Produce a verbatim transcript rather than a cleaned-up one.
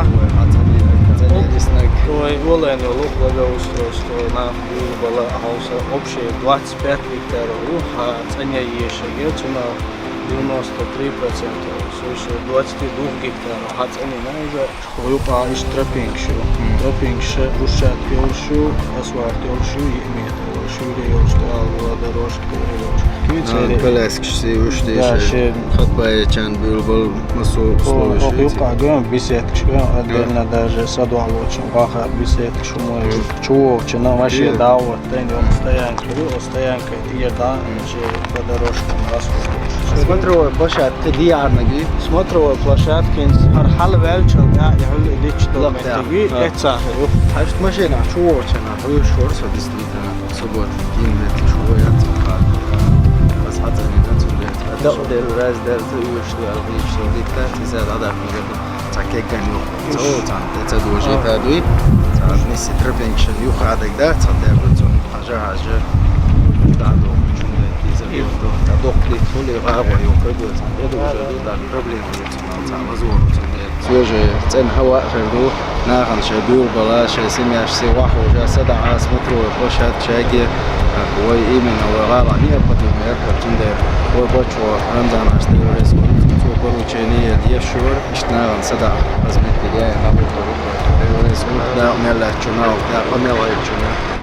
Вай, хьа цӀанийна, цӀанийна иснаг. Вай, волайна лух благоустройство, нах, билбала, хьовса, общий двадцать пять гектаров ю, хьа цӀанъян ешаг я, цунах девяносто три процента, слушай, двадцать двух гектаров, хьа цӀанийна иза, юкъа иш тропинкаш ю. Мгм. Тропинкаш, брусчатка йолаш ю, асфальт йолаш ю, йиъ метр йолаш ю, йолаш, тӀа дорожка. Коляскаш се уж. Да, дешай. Ше хатбаечан билбал масо условия. Ох, юкъа гам, беседкаш гам, отдельно даже садвалочун, ваха беседкаш умой. Мгм. Чувовча, на машина. Мгм. Да, вот, тен, он стоянка, он стоянка, тир да, мгм, че по дорожкам расходуешь. Смотровая площадка, диарнаги. Смотровая площадка, ин хьар хьал ваьлча, я, я хьал лич. Лап, да. Дометеги, да. Эца. Хьашт машина, чувовча, на, хуй шорса дистрита. Суббота, дин меттиг шо яц, ха. Бас хьацӀанийна цундела. Дакъа дер, раз дер, ца уьш дер, диш со дитта, иза дӀадахка, ца кеган ю. Ца о, ца, ца дожи, та дуй. Ца нисси тропинкашан юхадаг да, ца дер, цун хьажа, хьажа. ДӀадо, чунда, иза дохли, хули, гӀагӀо, ю, кого, ца, я дожи, ду, да, проблема ю. Цхьа лазор ю цундела. Цо же цӀена хьава хир ду, нахана шоай билбала, шоай семьяш се вахожа, садаӀа смотровая площадка шайге, вай именно вай гӀала необходимо яхар цундела. Вай бачо Рамзанаш деврес, цо поручение еш шур, ишт нахана садаӀа разметный я, хабар поручение деврес, да, меллачу нал, да, помелачу нал.